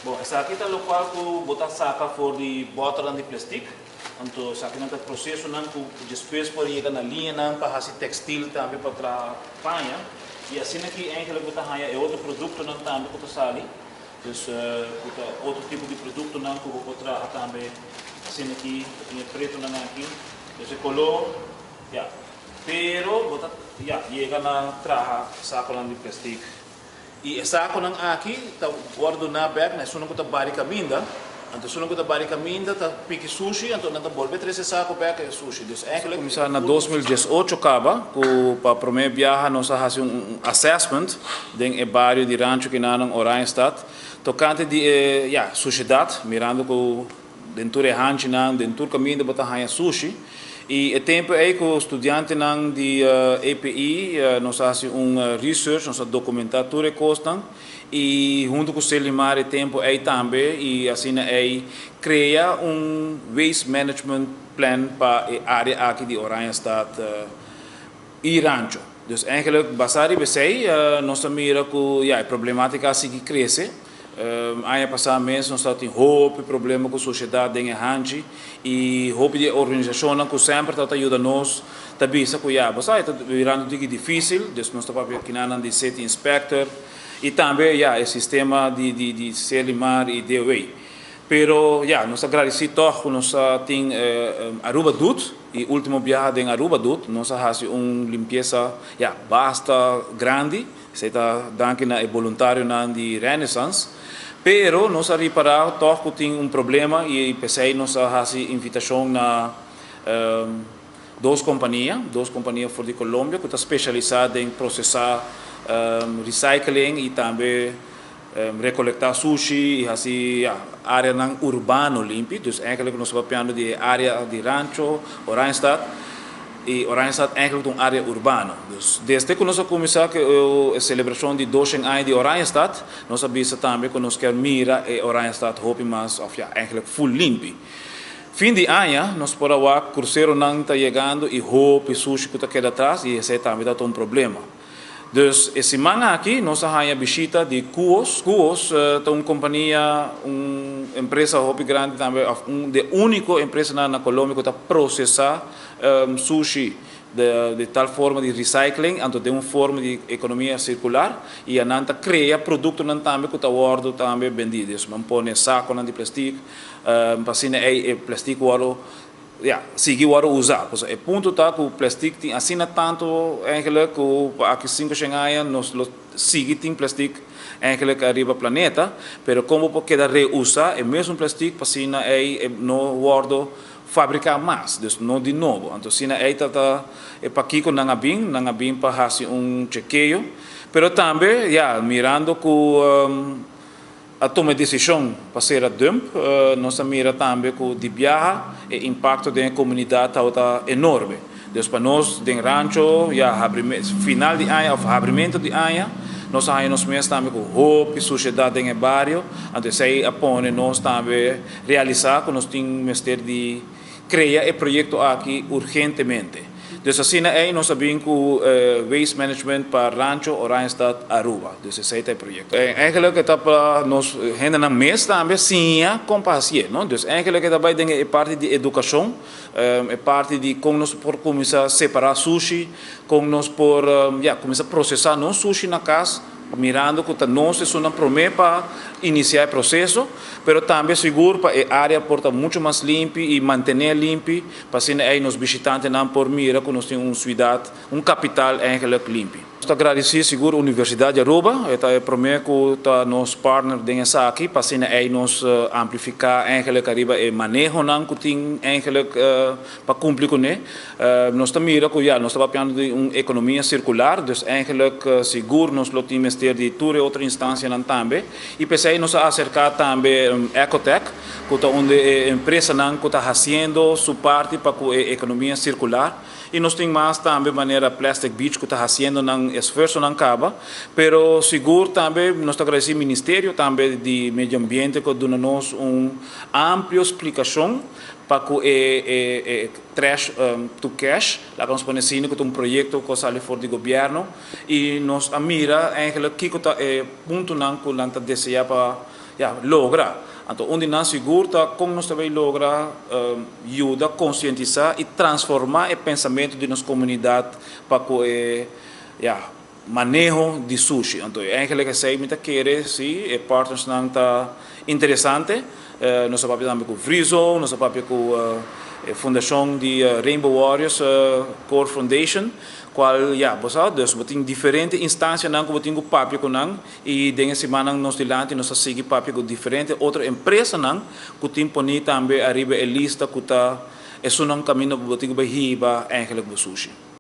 Bon, esaki ta lokual ku bo ta saka for di bòternan di plestik. Anto esakinan ta prosesonan ku despues por yega na liñanan pa hasi tekstil tambe pa traha paña. I asina ki eigenlijk bo ta haña e otro produktonan tambe ku ta sali. Dus ku ta otro tipo di produktonan ku bo por traha tambe asina ki bo tin e pretonan aki. Dus e koló, ya. Pero bo ta, ya, yega na traha sakonan di plestik. I e sakonan aki ta wòrdu duná bèk na esunnan ku ta bari kaminda. Anto esunnan ku ta bari kaminda ta piki sushi, anto nan ta bolbe trese e sako bèk e sushi. Dus eigenlijk. Kuminsá na 2018 kaba ku pa promé biaha nos a hasi un assessment den e bario di Rancho Kinanan, Oranjestad, tokante di e, ya, sushedat, mirando ku den tur e hanchinan, den tur kaminda bo ta haña sushi. I e tempu ei ku studiantenan di EPI nos a hasi un research, nos a dokumentá tur e kosnan i huntu ku Selimar e tempu ei tambe i asina ei krea un waste management plan pa e área aki di Oranjestad i Rancho. Dus eigenlijk basá riba esei nos ta mira ku ya e problematika a sigui krese. Aña pasá mes nos tabatin hopi problema ku sosiedat den e hanchi i hopi di e organisashonnan ku semper tabata yuda nos ta bisa ku ya bo sa e ta birando un tiki difísil, dus nos ta papia kinanan di city inspector i tambe ya e sistema di di Serlimar i DOW. Pero ya nos ta gradisí tòg ku nos a tin Aruba Doet i último biaha den Aruba Doet nos a hasi un limpiesa ya basta grandi. Esei ta danki na e boluntarionan di Renaissance. Pero nos a ripará tòg ku tin un problema i p'esei nos a hasi invitashon na dos kompania, dos kompania for di Colombia ku ta spesialisá den prosesá recycling i tambe rekolektá sushi i hasi áreanan urbano limpi. Dus eigenlijk nos ta papiando di e área di Rancho, Oranjestad. I Oranjestad eigenlijk ta un área urbano. Dus desde ku nos a kuminsá ku e selebrashon di doshen aña di Oranjestad, nos a bisa tambe ku nos kier mira e Oranjestad hopi mas òf ya eigenlijk ful limpi. Fin di aña nos por a wak kruseronan ta yegando i hopi sushi ku ta keda atras i esei tambe ta un problema. Dus e siman aki nos a haña bishita di Kuos. Kuos ta un kompania, un empresa hopi grandi tambe òf un di e úniko empresanan na Colombia ku ta prosesá sushi di tal forma di recycling, anto den un forma di ekonomia sirkular i anan ta krea produktonan tambe ku ta wòrdu tambe bendí. Dus nan pone sakonan di plestik pa asina ei e plestik wòrdu Ya, sigui wòrdu usá. Pasobra e punto ta ku plèstik tin asina tantu eigenlijk ku pa aki sinku shen aña nos lo sigui tin plèstik eigenlijk ariba planeta, pero kon bo por keda reusá e mesun plèstik pa asina ei e no wòrdu fabriká mas, dus no di nobo. Anto asina ei ta ta e pakiko nan a bin, nan a bin pa hasi un chekeo, pero tambe ya mirando ku a tuma e desishon pa sera dump, nos a mira tambe ku di biaha e impakto den e komunidat tabata enorme. Dus pa nos den Rancho ya final di aña òf habrimentu di aña nos a haña nos mes tambe ku hopi sushedat den e bario, anto esei a pone nos tambe realisá ku nos tin mester di krea e proyekto aki urgentemente. Dus asina ei nos a bin ku Waste Management pa Rancho Oranjestad Aruba. Dus esei ta e proyekto. Eigenlijk e ta pa nos hendenan mes tambe siña kon pa hasié, no? Dus eigenlijk e ta bai den e parti di edukashon, e parti di kon nos por kuminsá separá sushi, kon nos por, ya, kuminsá prosesá nos sushi na kas, Mirando cu ta nos esunnan prome pa inicia e proceso, pero tambe sigur pa e area por ta mucho mas limpi y mantene limpi, pa asina ey nos bishitantenan por mira cu nos tin un ciudad, un capital eigenlijk limpi. Nos ta agradeci sigur Universidad di Aruba, e ta e prome cu ta nos partner den esaki, pa asina ey nos amplifica eigenlijk ariba e manehonan cu tin eigenlijk pa cumpli cune. Nos ta mira cu ya nos ta papiando di un economia circular, dus eigenlijk sigur nos lo tin mester di tur e otro instancianan tambe. Y p'esey nos a acerca tambe Ecotech, cu ta un di e empresanan cu ta haciendo su parti pa cu e economia circular. Y nos tin mas tambe manera Plastic Beach cu ta haciendo nan esfuerzonan caba. Pero sigur tambe nos ta agradeci Ministerio tambe di Medio Ambiente cu a duna nos un amplio splicacion pa cu e Trash to Cash, laga nos pone asina, cu ta un proyecto cu a sali for di gobierno y nos a mira eigenlijk kico ta e puntonan cu nan ta desea pa ya, logra. Anto un di nan sigur ta kon nos ta bay logra yuda konsientisá i transformá e pensamentu di nos komunidat pa ku e, ya, maneho di sushi. Anto eigenlijk esei mi ta kere si e partnersnan ta interesante. Nos a papia tambe ku Freezone, nos a papia ku e fundashon di Rainbow Warriors Core Foundation, kual ya bo sa, dus bo tin diferente instansianan ku bo tin ku papia ku nan i den e simannan nos dilanti nos ta sigui papia ku diferente otro empresanan ku tin poni tambe ariba e lista ku ta esunnan kaminda ku bo tin ku bai hiba eigenlijk bo sushi.